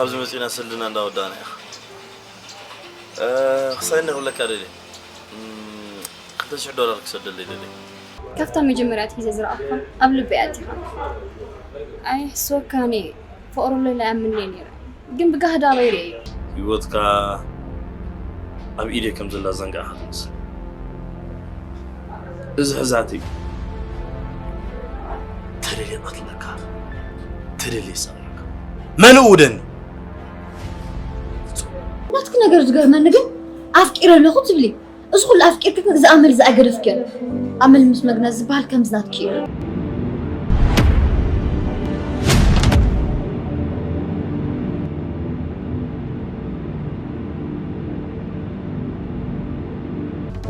ኣብዚ መጺና ስልድና እንዳወዳእና ኢኻ። እ፣ ክሳይ እንደ ክብለካ ደልየ። እም፣ ክልተ ሽሕ ዶላር ክሰደለይ ደልየ። ካብታ መጀመርያ ኣትሒዘ ዝረኣኹካ ኣብ ልበይ ኣቲኻ። ኣይሕስወካን እየ፣ ፍቕሩ ልዕሊ ኣምንለይ ነይረ፣ ግን ብጋህዲ ኣበይ ርእየዮ? ህይወትካ ኣብ ኢደይ ከም ዘላ ዘንጋዕካ ትመስል። እዚ ሕዛት እዩ። ተደልየ ቀትለካ፣ ተደልየ ሰቒለካ። መን እውደኒ? ናትኪ ነገር ዝገርመኒ ግን ኣፍቂረ ኣለኹ ትብሊ። እዚ ኩሉ ኣፍቂርኪ ግን እዚ ኣመል ዝኣገደፍክዮ። ኣመል ምስ መግነዝ ዝበሃል ከምዚ ናትኪ እዩ።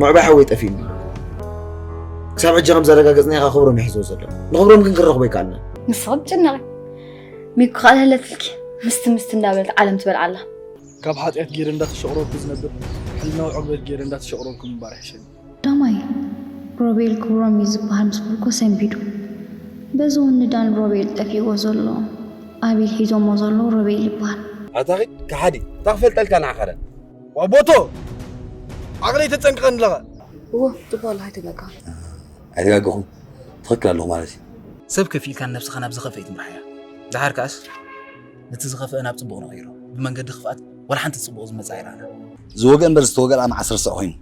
ምዕባይ ሓወይ ጠፊእኒ። ክሳብ ሕጂ ከም ዘረጋገጽናዮ ኢኻ ክብሮም ይሕዞ ዘሎ። ንክብሮም ግን ክንረኽቦ ኣይከኣልናን። ንስኺ ትጭነቒ። ሚኩ ከኣ ለለትልኪ ምስቲ ምስቲ እንዳበለት ዓለም ትበልዓ ኣላ። ካብ ሓጢኣት ገይረ እንዳተሸቕረርኩ ዝነብር ሕልናዊ ዕግበት ገይረ እንዳተሸቕረርኩ ምንባር ይሕሸኒ። ቀዳማይ ሮቤል ክብሮም እዩ ዝበሃል ምስ በልኩ ሰንቢዱ። በዚ እውን ንዳን ሮቤል ጠፊእዎ ዘሎ ኣቤል ሒዞሞ ዘለዉ ሮቤል ይበሃል። ኣታኺ ከሓዲ እንታይ ክፈልጠልካ ንዓኻ ዳን። ዋቦቶ ዓቕለይ ተጸንቅቐኒ ኣለኻ። እወ ጽቡቕ ኣለኻ ኣይተጋገኹ። ኣይተጋገኹን ትኽክል ኣለኹ ማለት እዩ። ሰብ ከፊእልካ ንነብስኻ ናብ ዝኸፍአ ኣይትምርሓያ። ደሓር ከኣስ ነቲ ዝኸፍአ ናብ ጽቡቕ ንቐይሮ። ብመንገዲ ክፍኣት ዋላ ሓንቲ ጽቡቕ ዝመጽእ ኣይረኣናን። ዝወግአ እምበር ዝተወግአ ርኣም ዓሰርተ ስዕ ኮይኑ።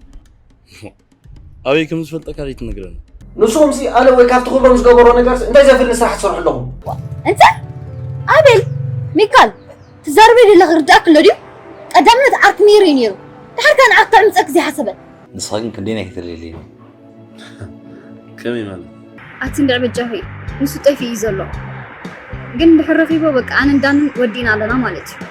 ኣበይ ከም ዝፈልጠካ ዘይትነግረኒ። ንስኹምሲ ኣነ ወይ ካብቲ ክብሮም ዝገበሮ ነገርስ እንታይ ዘፍልኒ ስራሕ ትሰርሑ ኣለኹም? እንታይ? ኣቤል፣ ሚካል፣ ትዛረበይ ዘለኺ ርድኣኪ ኣሎ ድዩ? ቀዳምነት ዓርኪ መይሩ እዩ ነይሩ። ድሓር ከኣ ንዓኺ ከዕምጸኪ ዘይሓሰበ። ንስኻ ግን ክንደየናይ ከተለልየኒ? ከመይ ማለት? ኣቲ እንድዒ በጃኺ፣ ንሱ ጠፊኡ እዩ ዘሎ። ግን እንድሕር ረኺቦ በቃ ኣነን ዳንን ወዲእና ኣለና ማለት እዩ።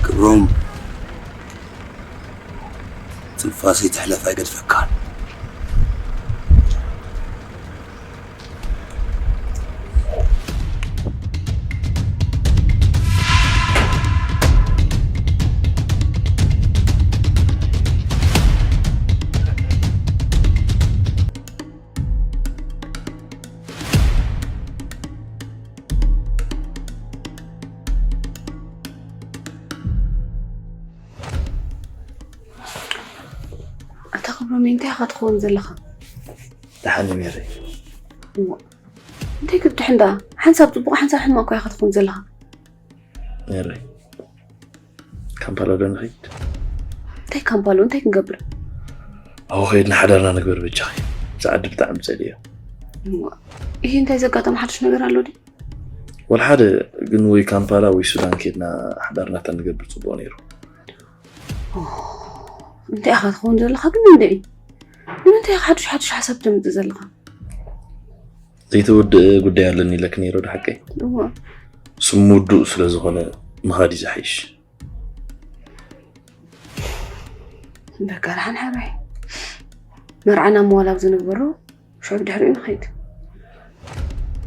ክብሮም፣ ትንፋሰይ ትሕለፍ ኣይገድፈካን። ኣታ ክብሮመይ እንታይ ኢኻ ትኸውን ዘለኻ? ደሓን እየ ሜረይ። እንታይ ክትድሕን ደኣ? ሓንሳብ ጽቡቕ ሓንሳብ ሕማቕ እኮ ኢኻ ትኸውን ዘለኻ። ሜረይ ካምፓላ ዶ ንኸይድ? እንታይ ካምፓሎ እንታይ ክንገብር? ኣብኡ ከይድና ሓዳርና ንግበር በጃኺ። እዛ ዓዲ ብጣዕሚ ጸሊእያ። እሞ ይሄ እንታይ ዘጋጠመ ሓድሽ ነገር ኣሎ ድዩ? ወላ ሓደ ግን ወይ ካምፓላ ወይ ሱዳን ከይድና ሓዳርና ተንገብር ጽቡቕ ነይሩ። እንታይ ኢኻ ትኸውን ዘለኻ ግን እንድዒ? ንምንታይ ኢኻ ሓድሽ ሓድሽ ሓሳብ ተምጽእ ዘለኻ? ዘይተወድእ ጉዳይ ኣለኒ ኢለክ ነይረ ዶ ሓቀይ? እወ። ስም ውዱእ ስለ ዝኾነ ምኻድ እዩ ዝሓይሽ። በቃ ደሓን ሓራይ መርዓና ምዋላብ ዝንበሮ ሽዑ ብድሕሪኡ ንኸይድ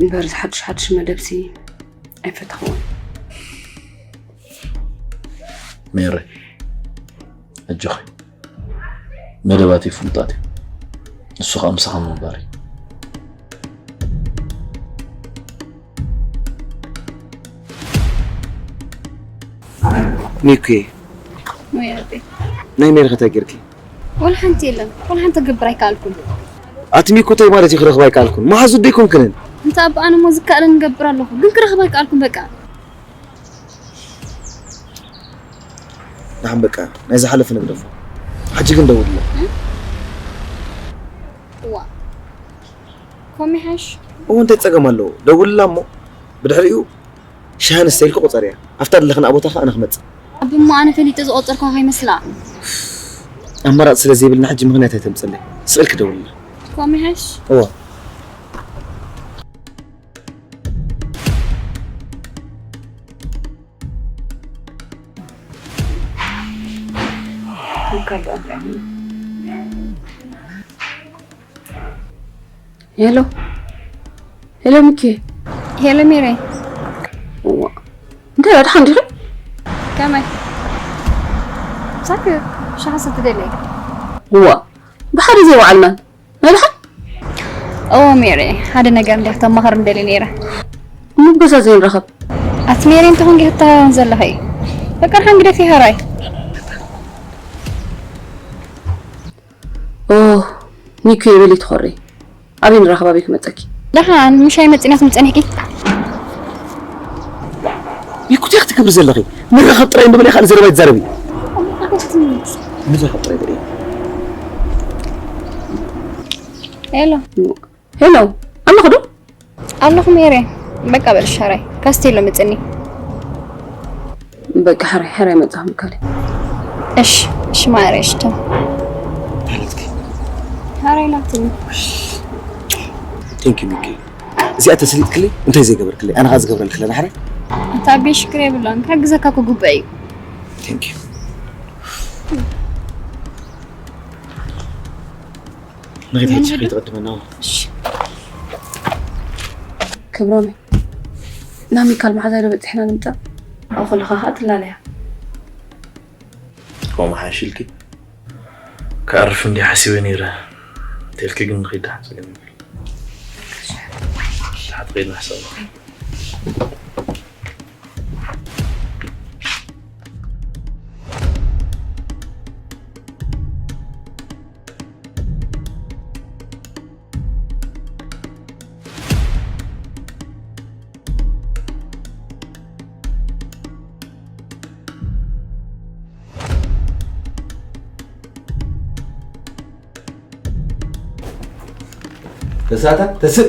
እምበር እዚ ሓድሽ ሓድሽ መደብሲ ኣይፈተኽዎን። ሜሪ ኣጆኺ መደባትይ ፍሉጣት እዮም። ንሱ ከዓ ምሳኻ ምንባር እዩ። ሚኩየ ወይ ኣቤ ናይ ሜሪ ከታይ ጌርኪ? ወላ ሓንቲ የለን። ወላ ሓንቲ ክገብር ኣይከኣልኩን። ኣቲ ሚኩ እንታይ ማለት እዩ ክረኽባ ኣይከኣልኩን? መሓዙት ዶ ኣይኮንክንን? እንተ ኣባ ኣነ እሞ ዝከኣለኒ እገብር ኣለኹ ግን ክረኽባ ኣይከኣልኩን በቃ። ደሓን በቃ ናይ ዝሓለፈ ንግደፎ። ሕጂ ግን ደውልላ። እዋ ኮም ይሓይሽ። እዎ እንታይ ጸገም ኣለዎ? ደውልላ እሞ ብድሕሪኡ ሻሃ ንስተይልኪ ቁፀርያ። ኣብታ ዘለኽና ቦታ ኸዓ ኣነ ክመፅእ። ኣቢ እሞ ኣነ ፈሊጠ ዝቆፀርካ ከይመስላ። ኣማራፂ ስለ ዘይብልና ሕጂ ምኽንያት ኣይተምፅለይ። ስቕ ኢልኪ ደውልላ። ከምኡ ይሓይሽ። እወ። ሄሎ። ሄሎ ሚኪ። ሄሎ ሜሪ። እዋ። እንታይ ደኣ ደሓን ዲኺ? ከመይ? ሳክ ሻሂ ሰቲ ደለይ። እዋ። ብሓደ ዘይወዓልና። ናይ ደሓን? እዎ ሜሪ፣ ሓደ ነገር እንዲያ ክተማኸር እንደሊ ነይረ። እሞ ገዛ ዘይንራኸብ? ኣቲ ሜሪ እንተኾንኪ ክተሃወን ዘለኺ። በቃ ደሓን ግደፊ ሃራይ። ኦ፣ ሚኪ ይበል ይትኾሪ። ኣበይ ንራኸብ፣ ኣበይ ክመጸኪ? ደሓን ምሻይ መጺና ትምጸኒሕኪ? ሚኩ እንታይ ክትገብሪ ዘለኺ? ንራኸብ ጥራይ እንዶ በሊ ካልእ ዘረባ ይትዛረቢ። ንራኸብ ጥራይ በሊ። ሄሎ። ሄሎ። ኣለኹ ዶ? ኣለኹ ሜሪ። በቃ በል ሻራይ። ካስቴሎ መጽኒ። በቃ ሕራይ፣ ሕራይ መጻኹም ካሊ። እሺ፣ እሺ ማረይ፣ እሺ ተው። ሓለትኪ። ሕራይ ላትኒ። ቴንክ ዩ ሚኪ። እዚኣ ተስሊጥክለይ እንታይ ዘይገበርክለይ? ኣነ ኸዓ ዝገብረልክለ ናሕራይ። ኣታ ኣቢ ሽግር የብላን። ክሕግዘካ እኮ ግቡእ እዩ። ቴንክ ዩ። ንኸይድ ሕጂ ንኸይድ። ከይትቐድመና። እሺ። ክብሮም፣ ናብ ሚካል መሓዛይ ዶ በጺሕና ንምጻእ? ኣብኡ ከለኻ ኸኣ ትላለያ። ከምኡ ሓይሽልኪ። ክኣርፍ እንዲ ሓሲበ ነይረ። ተልኪ ግን ንኸይድ ደሓን ጸገም የብሉ። ደሓን ትኸይድ ንሕሰብ። ተሳታ ተስእ።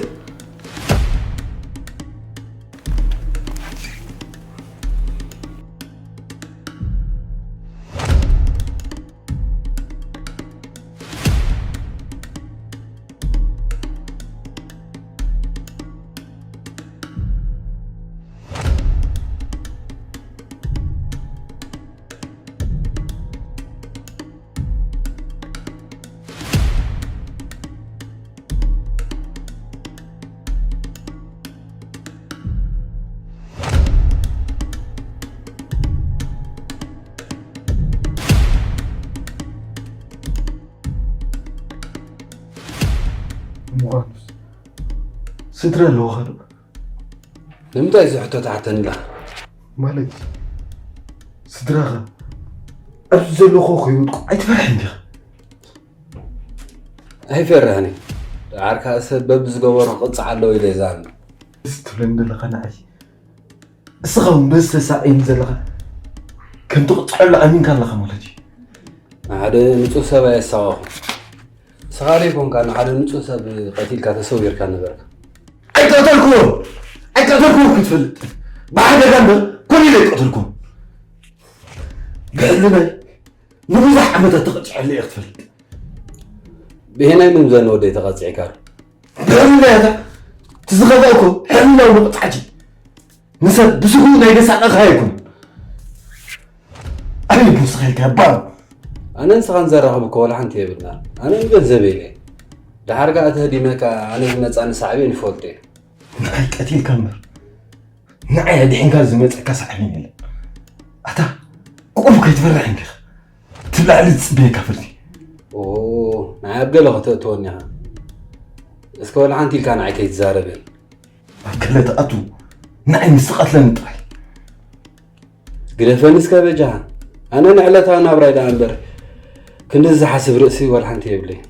ምዃኑስ ስድራ ኣለዋኻ ዶ? ንምንታይ እዚ ሕቶ ትሓተኒ ኣለኻ? ማለት ስድራኻ ኣብዚ ዘለኹ ከይወድቁ ኣይትፈርሕን ዲኻ? ኣይፈርሕን እየ። ደሓር ከኣ ሰብ በብዝገበሮ ክቕጻዕ ኣለዎ ኢለ እየ ዝኣምን። እዚ ትብለኒ ዘለኻ ንዓይ እስኻ እውን በዚ ተሳቕየኒ ዘለኻ ከም ትቕጽዐሉ ኣሚንካ ኣለኻ ማለት እዩ። ንሓደ ንጹህ ሰብ ኣየሳቐኹን። ንስኻ ዘይኮንካ ንሓደ ንጹህ ሰብ ቀቲልካ ተሰዊርካ ነበርካ። ኣይቀተልኩዎን፣ ኣይቀተልኩዎን ክትፈልጥ። ብሓደጋ እምበር ኮነ ኢለ ኣይቀተልኩዎን። ብሕልናይ ንብዙሕ ዓመታት ተቐጺዐሉ እየ ክትፈልጥ። ብሄናይ ምምዘን ወደይ ተቐጺዕካ? ብሕልናይ ኣታ፣ እቲ ዝኸፍኣ እኮ ሕልናዊ መቕጻዕቲ። ንሰብ ብስሩ ናይ ዘሳቐኻ ኣይኮን። ኣበይ ንስኻ ኢልካ ባብ? ኣነ ንስኻን ዘራኽብ እኮ ዋላ ሓንቲ የብልና። ኣነ ንገንዘብ ኢለ። ደሓር ከኣ ተህዲመካ ኣነ ዝመጻኒ ሳዕቤን ይፈልጦ እየ። ንዓይ ቀቲልካ እምበር፣ ንዓይ ኣድሒንካ ዝመጸካ ሳዕቤን የለን። ኣታ፣ ቁሩብ ከይትፈርሕ እንዲኻ። እቲ ላዕሊ ዝጽበየካ ፍርዲ። ኦ፣ ንዓይ ኣብ ገለ ከተእትወኒ ኢኻ። እስከ ዋላ ሓንቲ ኢልካ ንዓይ ከይትዛረበኒ። ኣብ ገለ ትኣቱ፣ ንዓይ ምስ ትቐትለኒ ጥራይ። ግደፈኒ እስከ በጃኻ። ኣነ ንዕለታዊ ናብራይ ደኣ እምበር፣ ክንድዚ ዝሓስብ ርእሲ ዋላ ሓንቲ የብለይን።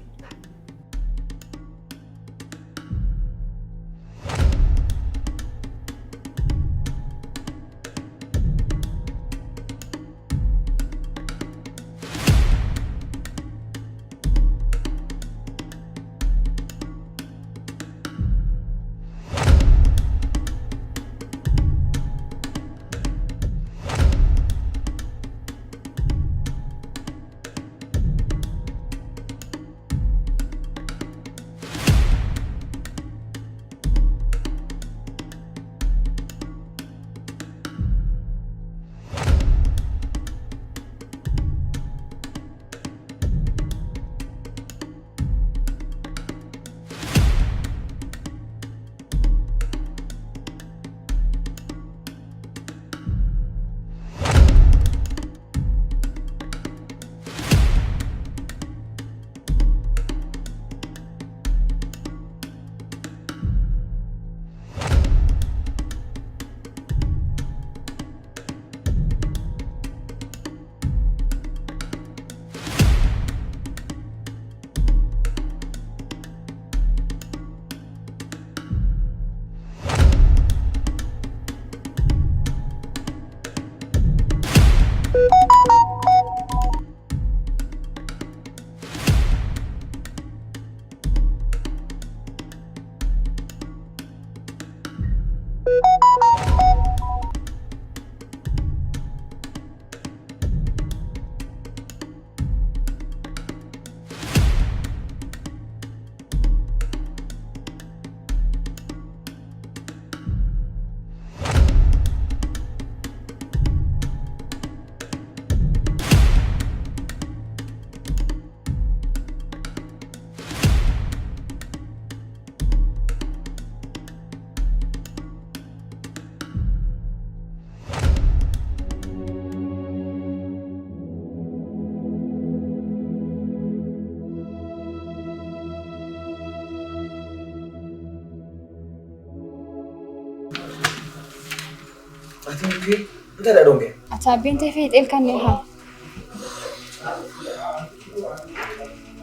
እንታይ ደኣ ደንጉየ? ኣታ ኣቤ እንታይ ፈይጥ ኢልካኒ ኢኻ?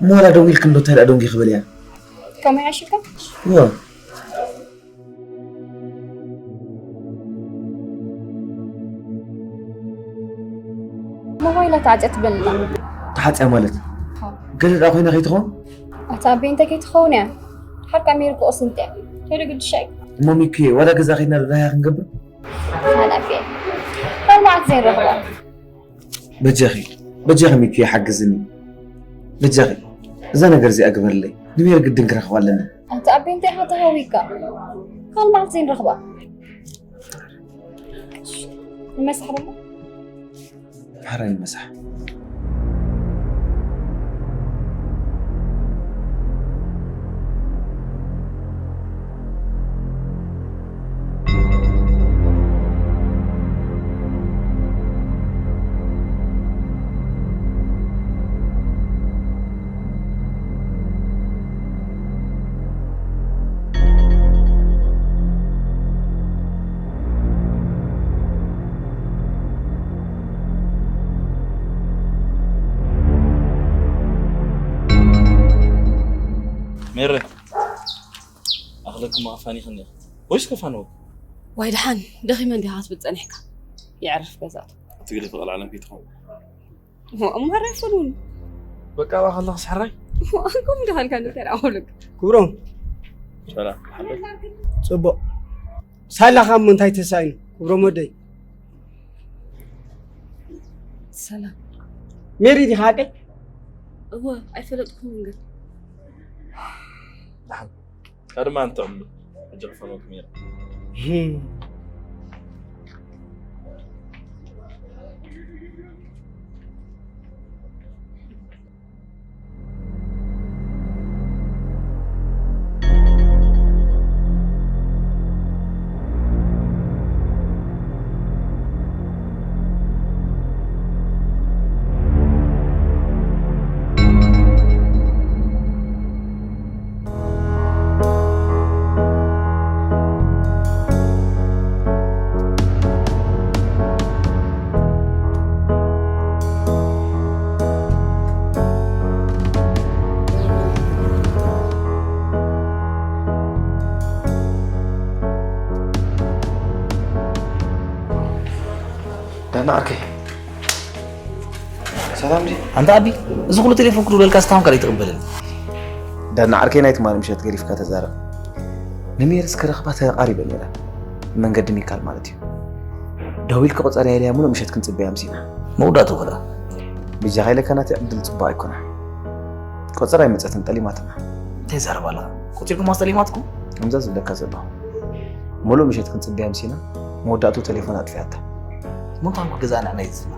እሞ ዋላ ደው ኢልክ እንዶ እንታይ ደኣ ደንጉየ ክብል እያ? ከምኡ ይዓሽልካ? እወ። ሞባይላ ተዓጽያ ትበልላ። ተሓጽያ ማለት? ሃው። ገለ ደኣ ኮይና ከይትኸውን? ኣታ ኣቤ እንታይ ከይትኸውን እያ? ሓርቃ ሜሪ ክቕስንት እያ። ሄደ ግድሻይ። እሞ ሚኩየ ዋላ ገዛ ከይድና ዶ ዳህያ ክንገብር? ሓላፊ ካልማዓት ዘይረኽባ። በጃኺ በጃኺ ሚኪ ሓግዝኒ በጃኺ እዛ ነገር እዚኣ ግበርለይ ንሜር ግድን ክረኽባ ኣለኒ ኣንተ ኣቤ እንታይ ኢኻ ተሃዊካ ካልማዓት ዘይንረኽባ ንመሳሕ ደሞ ሓራይ ንመሳሕ ሜረ ኣኽለኪ ምኻፋኒኺ እኒኺ ወይስ ከፋንወኪ? ዋይ ደሓን ደኺመ እንዲኻ ክትብል ጸኒሕካ። የዕርፍ ገዛቱ። ትግዲ ፍቕሪ ዓለም ከይትኸውን። እሞ እሞ ሕራይ ፍሉን። በቃ ባ ከለኽስ ሕራይ። እሞ ኣንኩም ደኸልካ እንተ ደኣ ኣውልቅ። ክብሮም። ሰላም። ጽቡቕ። ሳላኻ እሞ እንታይ ተሳኢኑ? ክብሮም ወደይ። ሰላም። ሜሪ ዲኻ ሓቀይ? እወ ኣይፈለጥኩምን ግን። ቀድማ እንተቕሉ ሕጂ ክፈኖ ክሜራ። ዳና ዓርከይ ሰላም ዲ ኣንታ ኣቢ እዚ ኩሉ ቴሌፎን ክድውለልካ እስካሁን ካልእ ኣይትቕበልን ዳና ዓርከይ ናይ ትማሊ ምሸት ገዲፍካ ተዛረብ ንሜርስ ክረኽባ ተቓሪበ ነይረ መንገዲ ሚካል ማለት እዩ ደዊልካ ቆጸርያ ኢለያ ሙሉእ ምሸት ክንጽበያ ኣምሲና መውዳእቱ ኸዳ ብጃኻ ኢለካ ናተይ ዕድል ጽቡቕ ኣይኮነ ቆጸራ ኣይመጸትን ጠሊማትና እንታይ ዛረብ ኣለኻ ቆጺርኩም ኣስጠሊማትኩም ከምዛ ዝብለካ ዘለኹ ሙሉእ ምሸት ክንጽበያ ኣምሲና መወዳእቱ ቴሌፎን ኣጥፊኣታ ምንታም ክገዛእና ናይ ዝስማ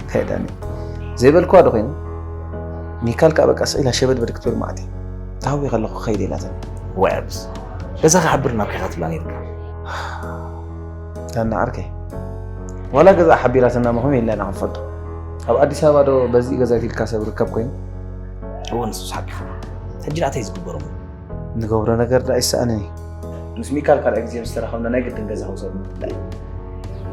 እንታይ ዳኒ ዘይበልክዋ ዶ ኮይነ ሚካል ከዓ በቃ ስቕ ኢላ ሸበድበድ ክትብል ማዕት እየ ተሃዊኸ ኣለኹ ክኸይድ ኢላትኒ ዋይ ኣብስ ገዛ ክሓብር ናብ ኬኻ ትብላ ነይርካ ዳኒ ዓርከይ ዋላ ገዛ ሓቢራትና መኾም የለና ክንፈልጦ ኣብ ኣዲስ ኣበባ ዶ በዚ ገዛ ኢልካ ሰብ ርከብ ኮይኑ እወ ንሱስ ሓቂኻ ሕጂ ናተይ ዝግበሮም ንገብሮ ነገር ደኣ ይሰኣንን እዩ ምስ ሚካል ካልኣይ ግዜ ምስ ተራኸብና ናይ ግድን ገዛ ክውሰድ ምፍላይ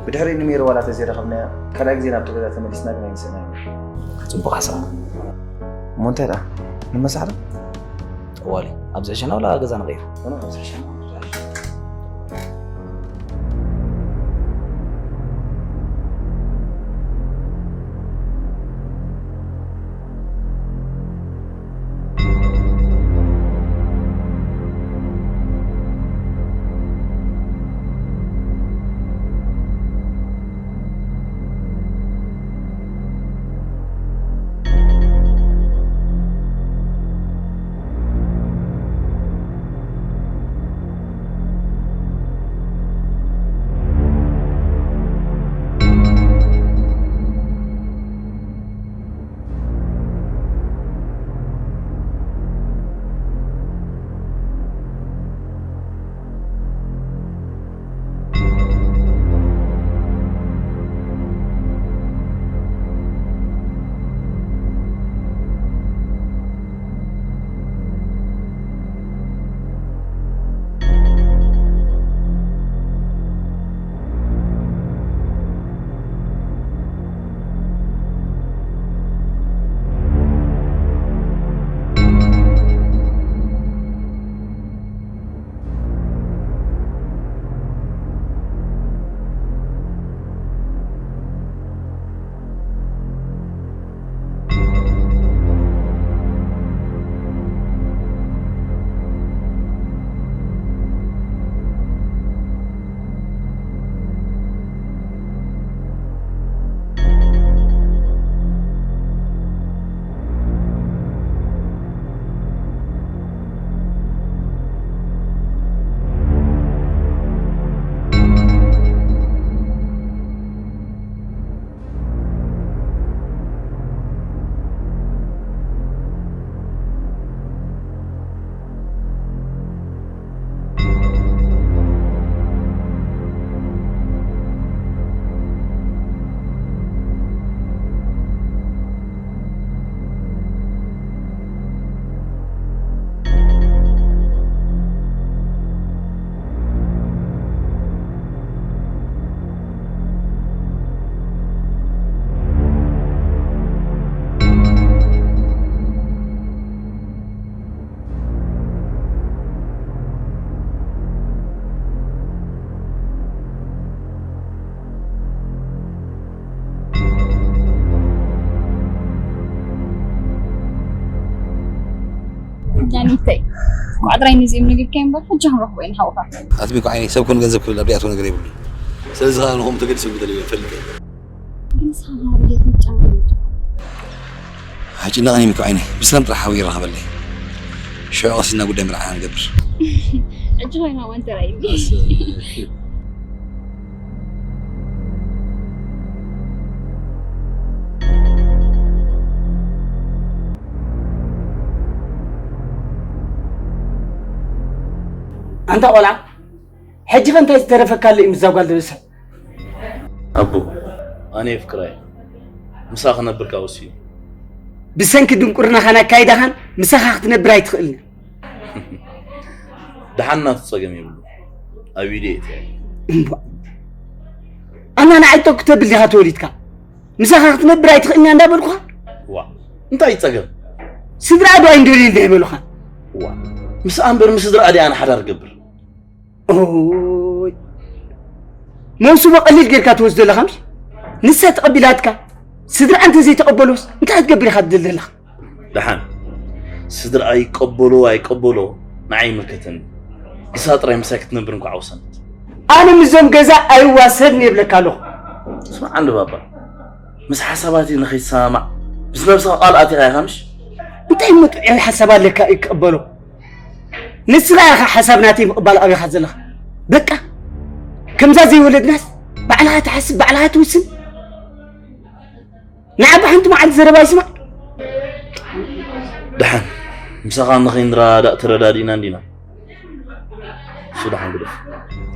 ብድሕሪ ንሜሪ ዋላ ተዘይረኸብናያ ካልኣይ ግዜ ናብቲ ገዛ ተመሊስና ግን ኣይንስእናዮ ጽቡቕ ሓሳብ እሞ እንታይ ደኣ ንመሳሕዶ ጠዋሊ ኣብዚ ዕሸና ወላ ገዛ ንቐይር እንተይ ቋዕድራይ ነዚኦም ነጊርካ እምበር ሕጂ ክንረኽቦ ኢና ሓውካ። ኣቲ ሚኮ ዓይነይ ሰብ ኮን ገንዘብ ክብል ኣብ ዲኣቶ ነገር የብሉ። ስለዚ ኸዓ ንኹም ተገዲሶም ክደልዩ ይፈልጥ እየ። ግን ንስኻ ማብለት ምጫወት። ኣይጭነቕን ሚኮ ዓይነይ ብሰላም ጥራሕ ሓዊ ይራኸበለይ። ሽዑ ቀሲና ጉዳይ መርዓና ንገብር። ሕጂ ኮይና እዋን ተራእይኒ። ኣንታ ቆልዓ፣ ሕጂ ኸ እንታይ ዝተረፈካ ኣሎ እዩ ምስዛ ጓል ደበሳይ? ኣቦ፣ ኣነ የፍቅራ እየ። ምሳኻ ክነብር ከኣ ወሲኑ። ብሰንኪ ድንቁርናኻን ኣካይዳኻን ምሳኻ ክትነብር ኣይትኽእልን። ደሓን ናቱ ጸገም የብሉ። ኣብ ኢደ እየ እትያ። እምቧ። ኣና ንዓይ ጠንቁ ተብል ዲኻ ተወሊድካ? ምሳኻ ክትነብር ኣይትኽእልን እያ እንዳበልኩኻ? ዋ፣ እንታይ እዩ ጸገም? ስድራ ዶ ኣይንደልየልና ይበሉኻ? ዋ፣ ምስኣ እምበር ምስ ስድራ ድኣ ኣነ ሓዳር ገብር? ኦይ። መውስቦ ቀሊል ጌርካ ትወስዶ ኣለኻ ምሽ? ንሳ ተቐቢላትካ፣ ስድራ እንተ ዘይተቐበሎስ እንታይ ክትገብር ኢኻ ትደሊ ዘለኻ? ደሓን፣ ስድራ ይቀበሎ ኣይቀበሎ ንዓይ ይምልከተኒ። ንሳ ጥራይ ምሳይ ክትነብር እንኳ ዓውሰነት። ኣነ ምስዞም ገዛ ኣይዋሰድን የብለካ ኣለኹ። ስማዕ እንዶ ባባ፣ ምስ ሓሳባቲ ንኸይትሰማማዕ ምስ ነብስኻ ቃል ኣቲኻ ኢኻ ምሽ? እንታይ እሞ ጥዑይ ሓሳብ ኣለካ እዩ ክቕበሎ? ንስኻ ኢኻ ሓሳብ ናተይ ምቕባል ኣብኻ ዘለኻ። በቃ፣ ከምዛ ዘይወለድናስ ባዕልኻ ትሓስብ፣ ባዕልኻ ትውስን። ንዓ ብሓንቲ መዓልቲ ዘረባ ይስማዕ። ደሓን፣ ምሳኻ ንኸይንረዳዳእ ተረዳዲእና እንዲና። እሱ ደሓን ግደፍ።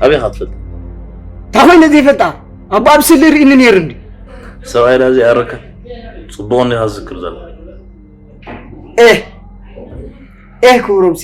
ኣበይ ኢኻ ትፈልጥ? እንታይ ኮይነ ዘይፈልጣ? ኣቦ ኣብ ስእሊ ርእኒ ነይሩ እንዲ። ሰብኣይ ዳ ዘይኣረካ? ጽቡቕ እንዲኻ ዝዝክር ዘለኻ። ኤህ፣ ኤህ ክብሮምሲ።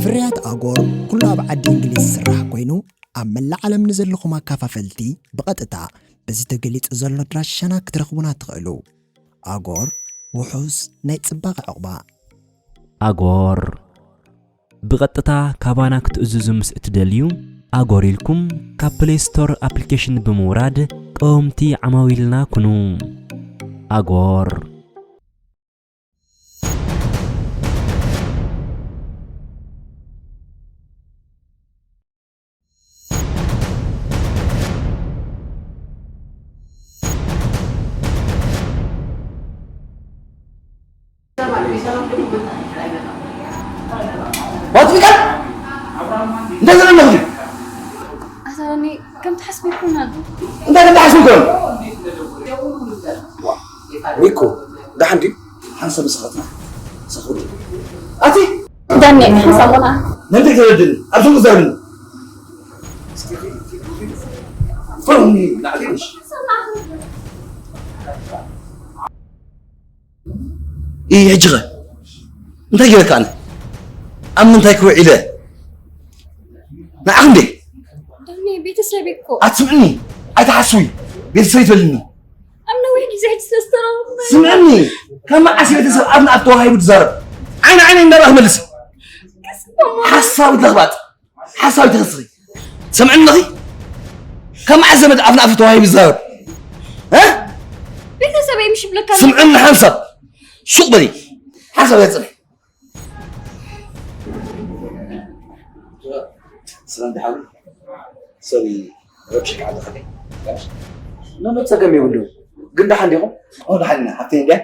ፍርያት ኣጎር ኩሉ ኣብ ዓዲ እንግሊዝ ዝስራሕ ኮይኑ፣ ኣብ መላእ ዓለም ንዘለኹም ኣካፋፈልቲ ብቐጥታ በዚ ተገሊጹ ዘሎ ኣድራሻና ክትረኽቡና ትኽእሉ። ኣጎር፣ ውሑስ ናይ ጽባቐ ዕቑባ። ኣጎር፣ ብቐጥታ ካባና ክትእዝዙ ምስ እትደልዩ፣ ኣጎር ኢልኩም ካብ ፕሌይ ስቶር ኣፕሊኬሽን ብምውራድ ቀወምቲ ዓማዊልና ኩኑ። ኣጎር። ዋት ሚካል? እንታይ ዝብል ኣለኹ? ኣታ ዳኒ፣ ከም ትሓስቦ ኣይኮነን። እንታይ ከም ትሓስቦ ኣይኮነን? ሚኮ፣ ደሓን ድዩ? ሓንሳብ ንስኻትና ሰኹሪ። ኣቲ ዳኒ፣ ሓንሳብ ቆልዓ። ነንተ ተረድኒ፣ ኣብቶም ክዛረብኒ። ፈርሁኒ፣ ንዓዲ ምሽ። ኢ፣ ሕጂ ኸ? እንታይ ገይረካ ኣነ? ኣብ ምንታይ ክውዒለ? ንዓኽ እንዴ? ዳኒ፣ ቤተሰብ እኮ። ኣትስምዕኒ፣ ኣይትሓስዊ። ቤተሰብ ይትበልኒ። ኣብ ነዊሕ ግዜ ሕጂ ስለ ዝተራኸብና። ስምዕኒ፣ ካብ መዓስ እዩ ቤተሰብ ኣፍ ንኣፍ ተዋሂቡ ዝዛረብ? ዓይኒ ዓይነይ እንዳረኣኽ መልሲ። ከስብሞ። ሓሳዊ ለኽባጥ፣ ሓሳዊ ተኸስኺ። ሰምዕኒ ኣለኺ? ካብ መዓስ ዘመድ ኣፍ ንኣፍ ተዋሂቡ ዝዛረብ? እ? ቤተሰበይ ምሽ ይብለካ። ስምዕኒ ሓንሳብ። ሱቕ በሊ። ሓንሳብ እያ ጽንሒ። ሰላም ደሓን። ሶሪ፣ ረብሽ ከዓል ኸለይ። ጋሽ? ኖ፣ ኖ፣ ጸገም የብሉን። ግን ደሓን ዲኹም? ኦ፣ ደሓን ኢና። ሓፍተይ እንድያ?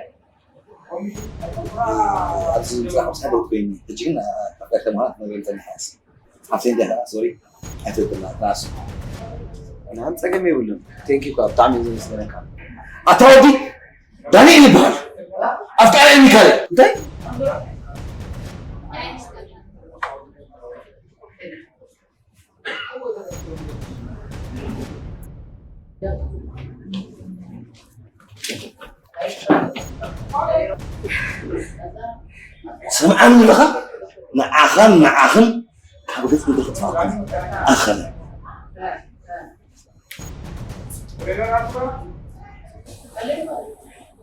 ኣብዚ ምጽራሕ ምስ ሓደው ኮይኒ። ሕጂ ግን፣ ኣ፣ ኣፍቃሪ ተማሃራ ክትነግረኒ ጸኒሓ እያ። ሓፍተይ እንድያ? ሶሪ፣ ኣይትበልና። ንኣስ። ምንም ጸገም የብሉን። ቴንክ ዩ እኮ፣ ብጣዕሚ እዩ ዘመስግነካ። ኣታ ወዲ፣ ዳንኤል ይበሃል። ኣፍቃሪ ሚካኤል። እንታይ? ስምዓኒ ኣለኻ? ንዓኻን ንዓኽን ካብ ገጽ ምድሪ ክጥፋእኩም ኣኸለ።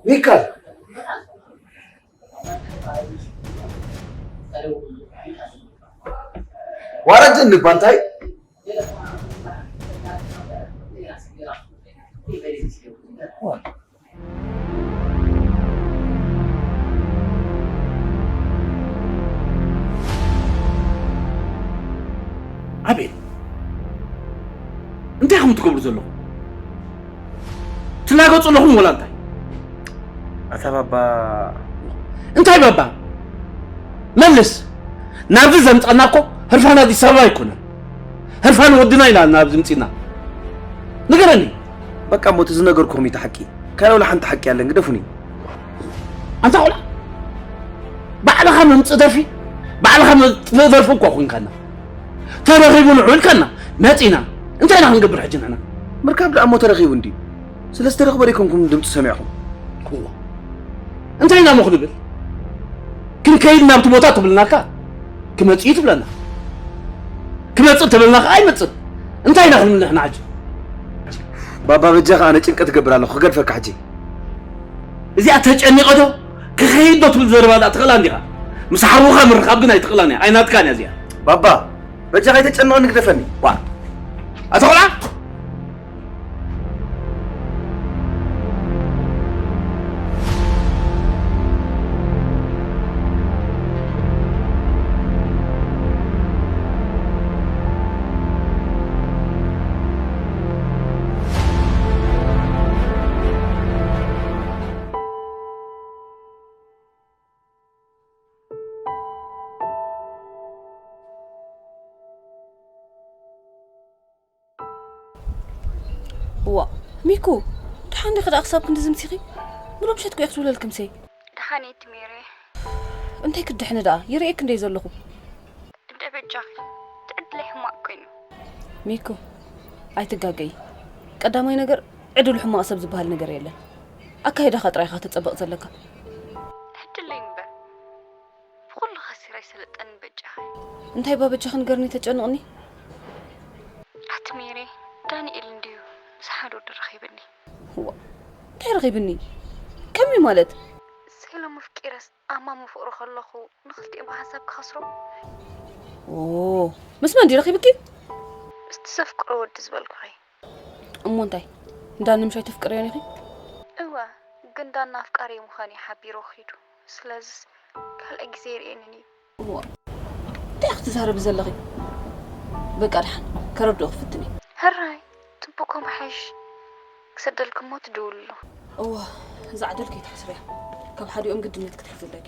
ሚካል፣ ዋረድ እንባ እንታይ? ኣቤል፣ እንታይ ኢኹም ትገብሩ ዘለኹም? ትላገጹ ኣለኹም ወላ እንታይ? ኣታ ባባ። እንታይ ባባ? መልስ። ናብዚ ዘምጻና እኮ ህርፋን ኣዲስ ኣበባ ኣይኮነን። ህርፋን ወድና ኢና ናብዚ ምጺና። ንገረኒ። በቃ እሞ እቲ ዝነገርኩኹም እዩ እቲ ሓቂ። ካልእ ወላ ሓንቲ ሓቂ ኣለን፣ ግደፉኒ። ኣንታ ቆልዓ፣ ባዕልኻ መምጽእ ደርፊ፣ ባዕልኻ መጥፍእ ደርፊ እኳ ኮንካና። ተረኺቡ ንዑ ኢልካና፣ መጺና። እንታይ ኢና ክንገብር ሕጂ ንሕና? ምርካብ ደኣ እሞ ተረኺቡ እንድዩ። ስለ ዝተረኽበ ደይኮንኩም ድምፂ ሰሚዕኹም? እዋ። እንታይ ኢና እሞ ክንብል? ክንከይድ ናብቲ ቦታ ትብልናካ፣ ክመጽእ እዩ ትብለና። ክመጽእ ተበልና ከኣ ኣይመጽእ። እንታይ ኢና ክንብል ንሕና ሕጂ? ባባ በጃኻ ኣነ ጭንቀት እገብር ኣለኹ፣ ክገድፈካ ሕጂ። እዚኣ ተጨኒቐ ዶ ክኸይድ ዶ ትብል ዘረባ ደኣ ትኽእላ እንዲኻ? ምስ ሓውኻ ምርኻብ ግን ኣይትኽእላን እያ፣ ኣይናትካን እያ እዚኣ። ባባ፣ በጃኻ ኣይተጨንቐኒ፣ ግደፈኒ። ዋ፣ ኣታ ቆልዓ! እዋ፣ ሚኩ፣ ደሓን ዲኺ ደኣ ክሳብ ክንዲ ዝምሲኺ? ብሎ ምሸት ኮ እየ ክትብለልክምሲ። ደሓን እየ ሜሪ። እንታይ ክትድሕኒ ደኣ? ይርእየኪ እንደ ዘለኹ። እንደ በጃኺ፣ እቲ ዕድለይ ሕማቕ ኮይኑ። ሚኩ፣ ኣይትጋገዪ። ቀዳማይ ነገር፣ ዕድሉ ሕማቕ ሰብ ዝበሃል ነገር የለን። ኣካይዳኻ ጥራይ ኢኻ ተጸብቕ ዘለካ። ዕድለይ እምበር፣ ብኹሉ ከሲረ ኣይሰለጠንን በጃኺ። እንታይ እባ በጃኺ ንገርኒ፣ ተጨንቕኒ። ኣቲ ሜሪ፣ ዳንኤል እንድዩ ምስ ሓደ ወዲ ረኺብኒ። ዋ፣ እንታይ ረኺብኒ? ከመይ ማለት? ሰሎም ኣፍቂረስ ኣማም ፍቕሩ ከለኹ ንኽልቲኦም ብሓንሳብ ክኸስሮም። ኦ፣ ምስ መን ድዩ ረኺብኪ? ምስቲ ዘፍቅሮ ወዲ ዝበልኩኺ። እሞ እንታይ? ዳኒ ምሽ ኣይተፍቅርዮን ኢኺ? እወ፣ ግን ዳና ኣፍቃሪ ምዃኑ እዩ ሓቢሩ ኺዱ። ስለዝስ ካልኣይ ግዜ ይርእየንን እዩ። እዋ፣ እንታይ ክትዛረቢ ዘለኺ? በቃ ደሓን፣ ከረድኦ ክፍትን እየ። ሕራይ፣ ጽቡቕ ከምሓይሽ ክሰደልኪ እሞ ትድውልሉ። እዋ፣ እዛ ዓደል ከይትሓስርያ። ካብ ሓዲኦም ግድነት ክትሕዚ ኣለኪ።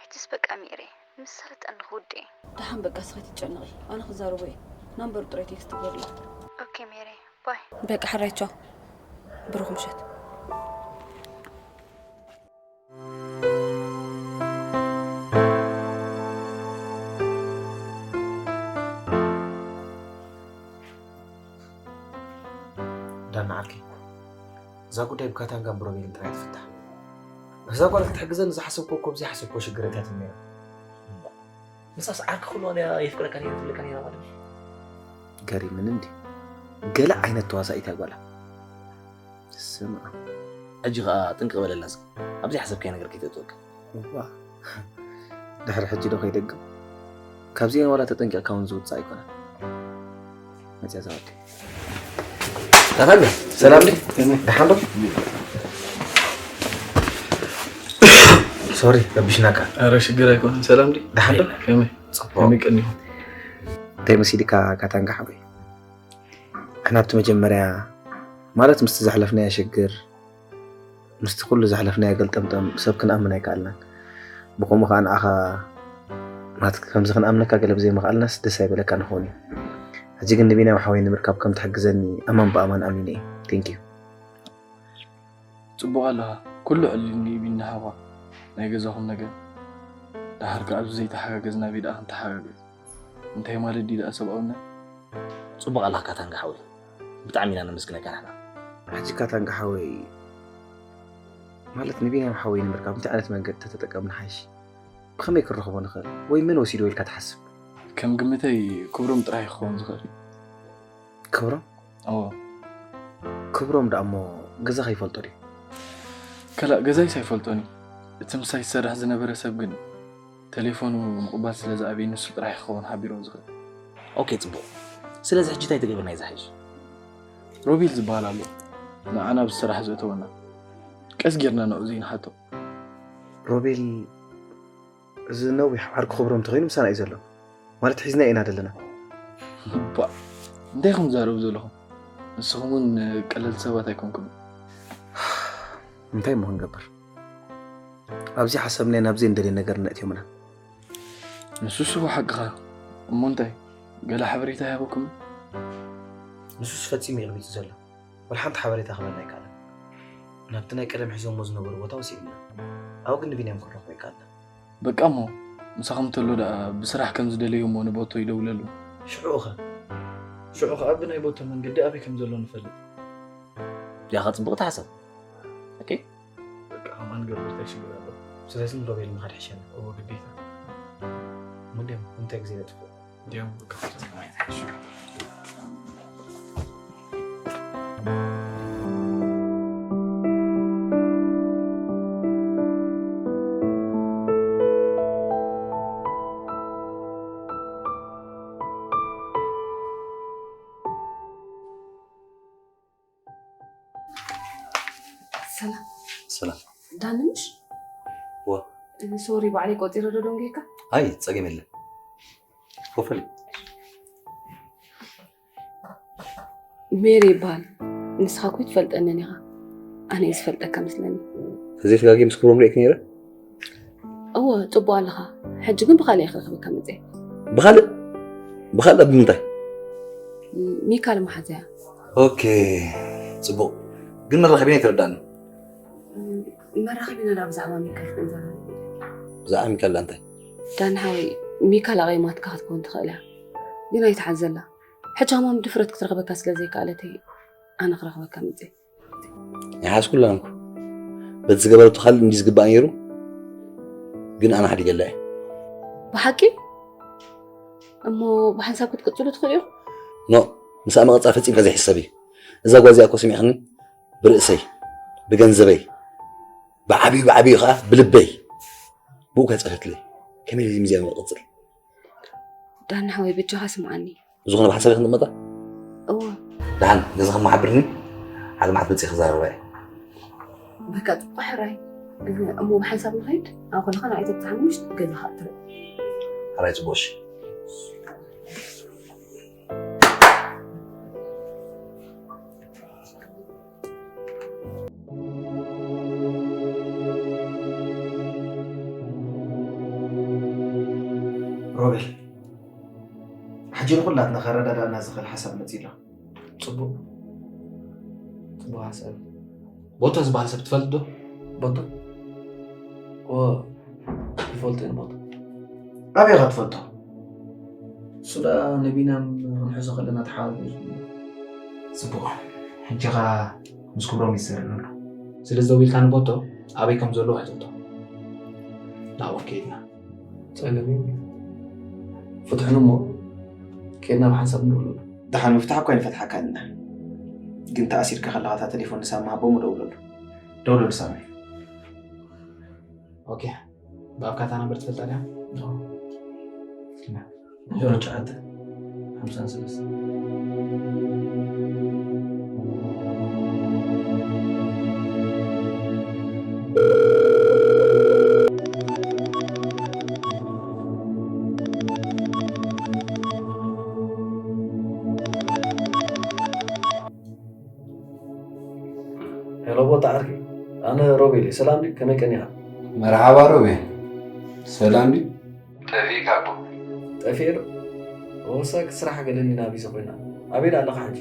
ሕጅስ በቃ ሚእሬ፣ ምስ ሰለጠኒ ክውድእ እየ። ደሓን በቃ፣ እስኺ ትጨነቒ። ኣነ ክዛረቦ እየ። ናምበሩ ጥራይ ቴክስት ግበርላ። ኦኬ ሚእሬ፣ ባይ። በቃ ሕራይ ቻው። ብሩኽ ምሸት። ዳና ዓርከይ፣ እዛ ጉዳይ ብካታንጋን ብሮቤልን ጥራይ ትፍታሕ። እዛ ጓል ክትሕግዘኒ ዝሓሰብኩ እኮ ብዘይሓሰብኩ ሽግር ኣትያትኒ ነይራ። ምሳስ ዓርኪ ኩሉ እዋን እያ የፍቅረካ ነይረ ትብለካ ነይራ ማለት እዩ። ገሪምን እንዲ ገለ ዓይነት ተዋሳኢት እያ ጓላ። ስማ። ሕጂ ኸኣ ጥንቅቕ በለላ እስኪ። ኣብ ዘይሓሰብካዮ ነገር ከይተእትወካ። እዋ። ድሕሪ ሕጂ ዶ ከይደግም? ካብዚኤን ዋላ ተጠንቂቕካ እውን ዝውጻእ ኣይኮነን። መጽያ ዘወዲ። ታታሚ፣ ሰላም ዲ? ከመይ? ደሓን ዶ? ሶሪ፣ ረቢሽናካ። ኧረ ሽግር ኣይኮነን። ሰላም ዲ? ደሓን ዶ? ከመይ? ጽቡቕ። ከመይ ቀኒኹም? እንታይ መሲልካ ካታንጋ ሓወይ? ኣነ ኣብቲ መጀመርያ፣ ማለት ምስቲ ዘሕለፍናዮ ሽግር፣ ምስቲ ኩሉ ዘሕለፍናዮ ገልጠምጠም ሰብ ክንኣምን ኣይከኣልናን። ብኸምኡ ኸኣ ንዓኻ ማለት ከምዚ ክንኣምነካ ገለ ብዘይምኽኣልናስ ደስ ኣይበለካ ንኸውን እዩ። ሕጂ ግን ንቢንያም ሓወይ ንምርካብ ከም ትሕግዘኒ ኣማን ብኣማን ኣሚነ እየ። Thank you። ጽቡቕ ኣለኻ። ኩሉ ዕሊልኒ እዩ ቢኒ ሓውኻ። ናይ ገዛኹም ነገር። ደሓር ከኣ ኣብዚ ዘይተሓጋገዝና ኣበይ ደኣ ክንተሓጋገዝ? እንታይ ማለት ድዩ ደኣ ሰብኣውነት? ጽቡቕ ኣለኻ ካታንጋ ሓወይ። ብጣዕሚ ኢና ነመስግነካ ንሕና። ሕጂ ካታንጋ ሓወይ፣ ማለት ንቢንያም ሓወይ ንምርካብ እንታይ ዓይነት መንገዲ ተተጠቀምና ሓይሽ? ብኸመይ ክንረኽቦ ንኽእል? ወይ መን ወሲድዎ ኢልካ ትሓስብ? ከም ግምተይ ክብሮም ጥራሕ እዩ ክኸውን ዝኽእል። ክብሮም? እዎ። ክብሮም ደኣ እሞ ገዛ ከይፈልጦ ድዩ? ከላእ ገዛይስ ኣይፈልጦን እዩ። እቲ ምሳይ ዝሰርሕ ዝነበረ ሰብ ግን ተሌፎኑ ምቕባል ስለ ዝኣበየ ንሱ ጥራሕ እዩ ክኸውን ሓቢርዎ ዝኽእል። ኦኬ፣ ጽቡቕ። ስለዚ ሕጂ እንታይ ትገብርና እዩ ዝሓይሽ? ሮቤል ዝበሃል ኣሎ። ንዓና ብስራሕ ዘእተወና። ቀስ ጌርና ንዕኡ ዘይንሓቶ። ሮቤል እዚ ነዊሕ ዓርኪ ክብሮም እንተኾይኑ ምሳና እዩ ዘሎ። ማለት ሒዝና ኢና ዘለና። ባ፣ እንታይ ኢኹም ትዛረቡ ዘለኹም? ንስኹም እውን ቀለልቲ ሰባት ኣይኮንኩም። እንታይ እሞ ክንገብር? ኣብዚ ሓሰብናዮ ናብዚ እንደልዮ ነገር ነእትዮምና። ንሱስ እኮ ሓቅኻ። እሞ እንታይ? ገለ ሓበሬታ ይሃበኩም? ንሱስ ፈጺሙ እዩ ቅቢጹ ዘሎ። ወላ ሓንቲ ሓበሬታ ክበና ኣይከኣለን። ናብቲ ናይ ቀደም ሒዞሞ ዝነበሩ ቦታ ወሲድና። ኣብኡ ግን ንቢንያም ክንረኽቦ ኣይከኣልና። በቃ እሞ ምሳኹም ተሎ ደኣ ብስራሕ ከም ዝደለዩ እሞ ንቦቶ ይደውለሉ። ሽዑ ኸ? ሽዑ ኸኣ ብናይ ቦቶ መንገዲ ኣበይ ከም ዘሎ ንፈልጥ። ያኻ ጽቡቕ ተሓሰብ። ኦኬ? በቃ ከማን ገብር እንታይ ሽግር ኣሎ? ስለዚ ንሮቤል ምኻድ ሕሸና። እዎ ግዴታ። ሙንዴም እንታይ ግዜ ነጥፍእ? እንዲያውም በቃ ፍጥነት ማየት አይችልም። ሰላም። ሰላም። ዳኒ ምሽ? ዋ። ሶሪ፣ ባዕለይ ቆጺረ ዶ ደንጉየካ? ኣይ፣ ጸገም የለን። ኮፈል። ሜሪ ይበሃል። ንስኻ እኮ ኣይትፈልጠንን ኢኻ። ኣነ እየ ዝፈልጠካ መስለኒ። ተዘይተጋግየ ምስ ክብሮም ርኤክ ነይረ? እወ፣ ጽቡቕ ኣለኻ። ሕጂ ግን ብኻልእ እየ ክረኽበካ መጽየ። ብኻልእ? ብኻልእ ብምንታይ? ም-፣ ሚካል መሓዘያ። ኦኬ፣ ጽቡቕ። ግን መራኸቢና ኣይተረዳእኒ። ም-፣ መራኸቢና ዳ ብዛዕባ ሚካል ክንዛረብ። ብዛዕባ ሚካል ዳ እንታይ? ዳኒ ሓወይ፣ ሚካል ኣቐይማትካ ክትከውን ትኽእል እያ። ግን ኣይትሓዘላ። ሕጂ ከማን ብድፍረት ክትረኽበካ ስለ ዘይከኣለት እየ ኣነ ክረኽበካ መጽየ። ይሓዝኩላን እኮ። በቲ ዝገበረቶ ካልእ እንዲ ዝግባእ ነይሩ፣ ግን ኣነ ሓዲገላ እየ። ብሓቂ? እሞ ብሓንሳብ ክትቅጽሉ ትኽእሉ ኢኹም? ኖ፣ ምስኣ ምቕጻል ፈጺምካ ዘይሕሰብ እዩ። እዛ ጓል እዚኣ እኮ ስሚዕኽኒ፣ ብርእሰይ፣ ብገንዘበይ፣ ብዓብዩ ብዓብዩ ኸኣ ብልበይ። ብኡ ከይጸፈትለይ። ከመይ ኢለ እዚ ሚዝያ ምቕጽል? ዳኒ ሓወይ፣ በጃኻ ስምዓኒ። ብዝኾነ ብሓንሳብ ኢኺ ትቕመጣ? እወ። ደሓን፣ ገዛኹም ሓብርኒ፣ ሓደ መዓልቲ መጺኤ ክዛረባ እየ። በቃ፣ ጽቡቕ ሕራይ። እሞ ብሓንሳብ ንኸይድ፣ ኣብ ከለኻ ንዓይ ተብጽሓኒ፣ ምሽ ገዛኻ እትርኢ። ሕራይ፣ ጽቡቕ፣ እሺ። ሮቤል፣ ሕጂ ንኹላትና ከረዳድኣና ዝኽእል ሓሳብ መጺኡ ኣሎ። ጽቡቕ፣ ጽቡቕ ሓሳብ። ቦቶ ዝበሃል ሰብ ትፈልጥ ዶ? ቦቶ? እወ፣ ይፈልጦ እየ ንቦቶ። ኣበይ ኢኻ ትፈልጦ? እሱ ደኣ ንቢንያም ክንሕዞ ከለና ተሓባቢሩ። ጽቡቕ። ሕጂ ኸኣ ምስ ክብሮም ይዘረብ ኣሎ። ስለዚ ደው ኢልካ ንቦቶ ኣበይ ከም ዘሎ ሕተቶ። ናብኦም ከይድና። ጸገም የብሉን። ፍትሑን እሞ ከይድና ብሓንሳብ ንደውለሉ። ደሓን፣ ምፍታሕ እኳ ኣይንፈትሓካን ኢና። ግን ተኣሲርካ ከለኻ እታ ቴሌፎን ንሳሚ ሃቦ እሞ ደውለሉ። ደውለሉ ሳሚ። ኦኬ። ብኣፍካ እታ ነምበር ትፈልጣ ዲኻ? ዜሮ ትሽዓተ፣ ሓምሳ ሰለስተ። ሄሎ፣ ቦታ ዓርኪ፣ ኣነ ሮቤል እየ። ሰላም ድዩ? ከመይ ቀኒኻ? መርሓባ ሮቤል፣ ሰላም ድዩ? ጠፊእካ እኮ። ጠፊኤ ዶ? ወሳኪ ስራሕ ገለኒ ናቢዘ ኮይና። ኣበይ ደኣ ኣለኻ ሕጂ?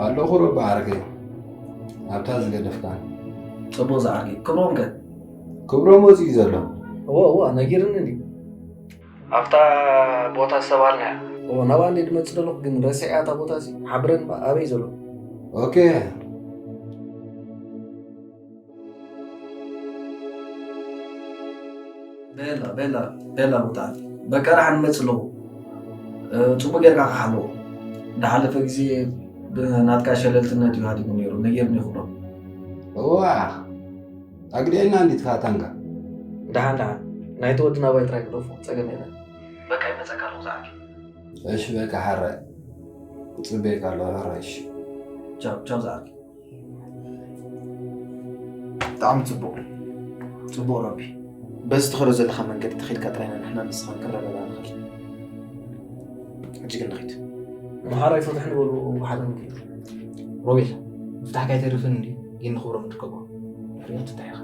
ኣለኹ ሮቢ ዓርከይ። ኣብታ ዝገደፍካኒ። ጽቡቕ ዝዓርከይ። ክብሮም ከ? ክብሮም ወጺኡ እዩ ዘሎ። እወ፣ እወ፣ ነጊርኒ እንድዩ። ኣብታ ቦታ ዝተባህልናያ። እወ፣ ናብኣ እንድየ ድመጽእ ዘለኹ፣ ግን ረሲዐያ እታ ቦታ እዚ። ሓብረኒ እባ፣ ኣበይ ዘሎ? ኦኬ። ቤላ ቤላ ቤላ፣ ብጣዕሚ በቃ፣ ደሓን እመጽእ ኣለኹ። እ፣ ጽቡቅ ጌርካ ክሓልዎ። ዝሓለፈ ግዜ ብናትካ ሸለልትነት እዩ ሃዲሙ ነይሩ፣ ነጊርኒ ይኹኖ። እዋ፣ ኣግዲዕና እንዲት ካታንጋ። ደሓን ደሓን፣ ናይቲ ወዲ ናባይ ጥራይ ግደፎ፣ ጸገም የለን። በቃ ይመጸካ ኣለኹ፣ ዝዓርከይ። እሺ በቃ ሓራይ፣ ጽበየካ ኣለኹ፣ ሕራይ። እሺ። ቻው ቻው፣ ዝዓርከይ። ብጣዕሚ ጽቡቕ። ጽቡቕ ሮቢ። በዚ ትኸዶ ዘለኻ መንገዲ ተኺድካ ጥራይ ኢና ንሕና ንስኻን ክረዳዳእ ንኽእል። ሕጂ ግን ንኺድ። መሓራይ ፍትሕ ንበሉ ብሓደ ንኺድ። ሮቤል፣ ምፍታሕካ ኣይተርፍን እንድዩ፣ ግን ንኽብሮም ንርከቦ። ንሪኦ ትታይ ኢኻ።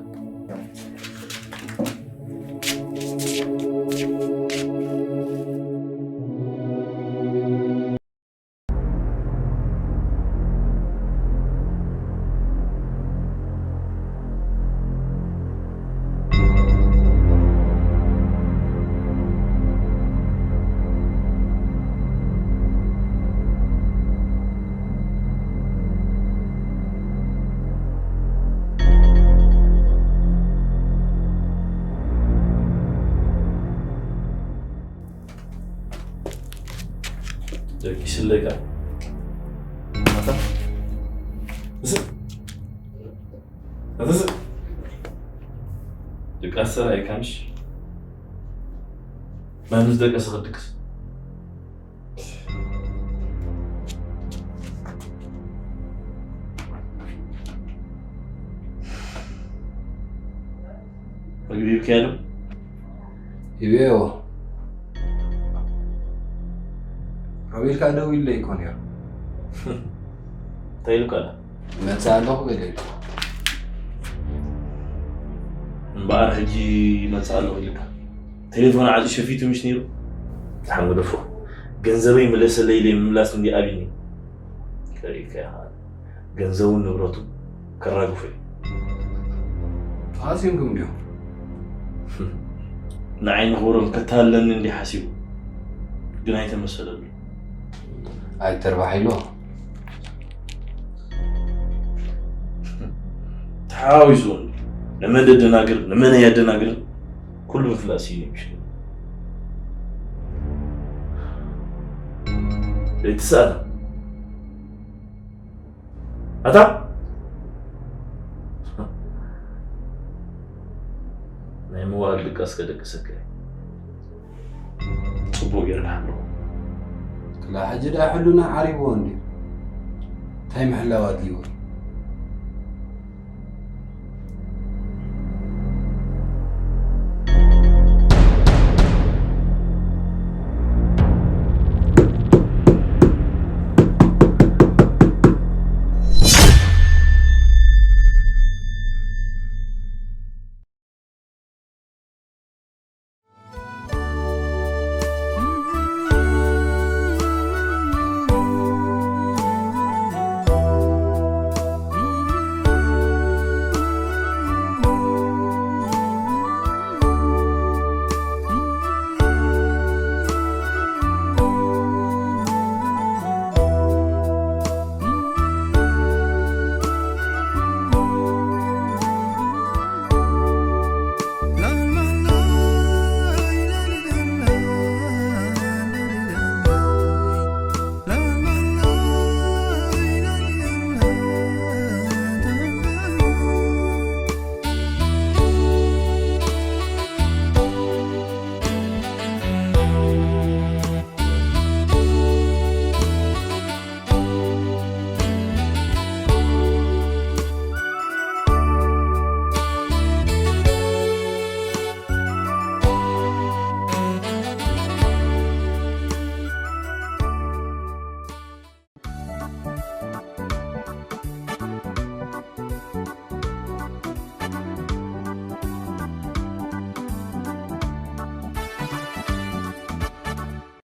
ደቂስለካ። ኣታ፣ እስእ፣ ኣታ፣ እስእ። ድቃስ ሰራይ ካምሽ። መን ምስ ደቀሰ ክድቅስ? መግቢ ሂብካዮ ዶ? ሂበዮ። ሮቤልካ ደዊለይ እኮ ነይሩ። እንታይ ኢሉካ? ይመጽእ ኣለኹ በለኒ። እምበኣር ሕጂ ይመጽእ ኣለኹ ኢልካ። ቴሌፎን ዓጽዩ ሸፊቱ ምሽ ነይሩ? ዝሓንገደፎ። ገንዘበይ ምለሰለይ ኢለ ምምላስ እንዲ ኣብዩኒ። ከሪእካ ኢኻ። ገንዘቡን ንብረቱ ከራግፎ እዩ። ተሃሲምኩም ድዮም? ንዓይ ንኽብሮም ከተሃለኒ እንዲ ሓሲቡ። ግን ኣይተመሰለሉ። ኣይተርባሕ ኢሎ። ተሓዋዊሱ ንመን ደደናግር፣ ንመን ኣየደናግርን ኩሉ ምፍላስ እዩ ምሽ። ዘይትስኣል። ኣታ ናይ መዋእል ድቃስ ከደቅሰካ እየ። ጽቡቕ ጌርና ኣለኹ። ክላ ሕጂ ደኣ ሕሉና ዓሪብዎ እንድዩ። እንታይ ምሕላው ኣድልይዎ?